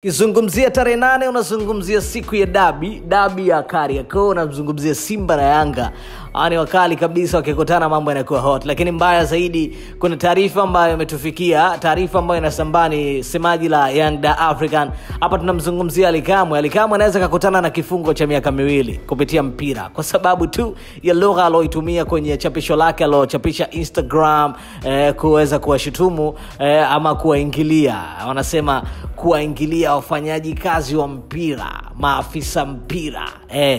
Kizungumzia tarehe 8 unazungumzia siku ya dabi, dabi ya Kariakoo, unazungumzia Simba na Yanga. Ni wakali kabisa, wakikutana mambo yanakuwa hot. Lakini mbaya zaidi kuna taarifa ambayo imetufikia, taarifa ambayo inasambaa ni semaji la Young Da African. Hapa tunamzungumzia Ally Kamwe. Ally Kamwe anaweza kukutana na kifungo cha miaka 2 kupitia mpira kwa sababu tu ya lugha aliyoitumia kwenye chapisho lake aliyochapisha Instagram, kuweza kuwashutumu ama kuwaingilia. Wanasema kuwaingilia wafanyaji kazi wa mpira, maafisa mpira.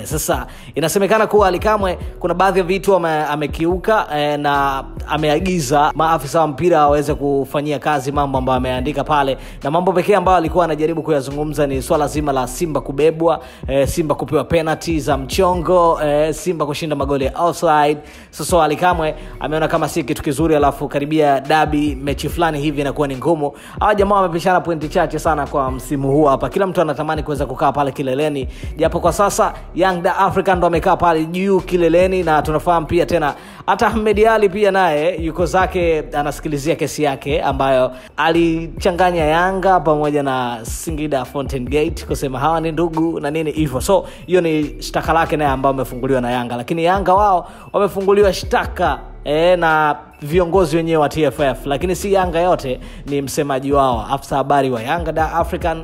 Sasa inasemekana kuwa Ally Kamwe kuna baadhi ya vitu amekiuka na ameagiza maafisa wa mpira waweze kufanyia kazi mambo ambayo ameandika pale, na mambo pekee ambayo alikuwa anajaribu kuyazungumza ni swala zima la Simba kubebwa, Simba kupewa penalty za mchongo, Simba kushinda magoli ya offside. Sasa Ally Kamwe ameona kama si kitu kizuri, alafu karibia dabi mechi fulani hivi inakuwa ni ngumu. Hawa jamaa wamepishana pointi chache sana kwa msimu huu hapa. Kila mtu anatamani kuweza kukaa pale kileleni, japo kwa sasa Young Da African ndo amekaa pale juu kileleni, na tunafahamu pia tena hata Ahmed Ally pia naye yuko zake anasikilizia kesi yake ambayo alichanganya Yanga pamoja na Singida Fountain Gate kusema hawa ni ndugu na nini hivyo. So hiyo ni shtaka lake naye ambao amefunguliwa na Yanga, lakini Yanga wao wamefunguliwa shtaka na viongozi wenyewe wa TFF, lakini si Yanga yote, ni msemaji wao afisa habari wa Yanga Da African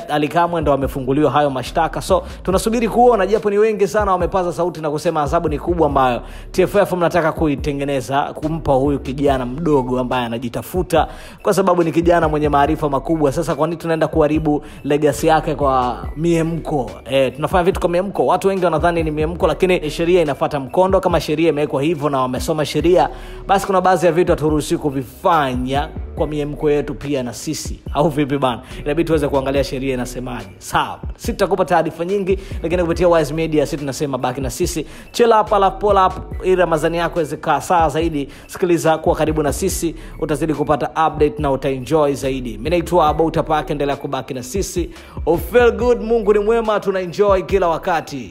Ally Kamwe ndo amefunguliwa hayo mashtaka. So tunasubiri kuona, japo ni wengi sana wamepaza sauti na kusema adhabu ni kubwa ambayo TFF mnataka kuitengeneza kumpa huyu kijana mdogo ambaye anajitafuta, kwa sababu ni kijana mwenye maarifa makubwa. Sasa kwa nini tunaenda kuharibu legacy yake kwa miemko? Tunafanya vitu kwa miemko. Watu wengi wanadhani ni miemko, lakini sheria inafuata mkondo. Kama sheria imewekwa hivyo na wamesoma sheria, basi kuna baadhi ya vitu haturuhusiwi kuvifanya kwa miemko yetu pia na sisi, au vipi bana? Inabidi tuweze kuangalia sheria inasemaje. Sawa, sisi tutakupa taarifa nyingi, lakini kupitia Wise Media sisi tunasema baki na sisi, chill up, alafu pull up, ili Ramadhani yako iweze kukaa sawa zaidi. Sikiliza, kuwa karibu na sisi, utazidi kupata update na utaenjoy zaidi. Mimi naitwa About Park, endelea kubaki na sisi. Oh, feel good, Mungu ni mwema, tuna enjoy kila wakati.